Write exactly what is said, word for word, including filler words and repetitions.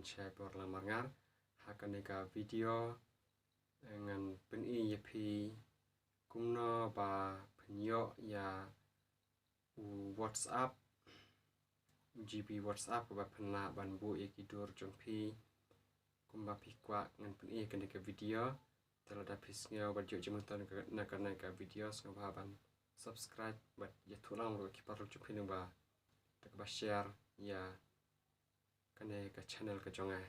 Shai Bor Lamar Ngar. Ha kane ka video ngan pyni ïa phi kumno ba phin ïoh ïa u WhatsApp, u GB WhatsApp, kaba phin lah ban buh ïa ki dur jong phi. Kumba phi kwah ngan pyni ïa kane ka video. Te lada phi sngew bad ïoh jingmyntoi na kane ka video, sngewbha ban subscribe bad ïathuh lang ruh ki paralok jong phi, lyngba da kaba share ïa kane ka channel ka jong nga.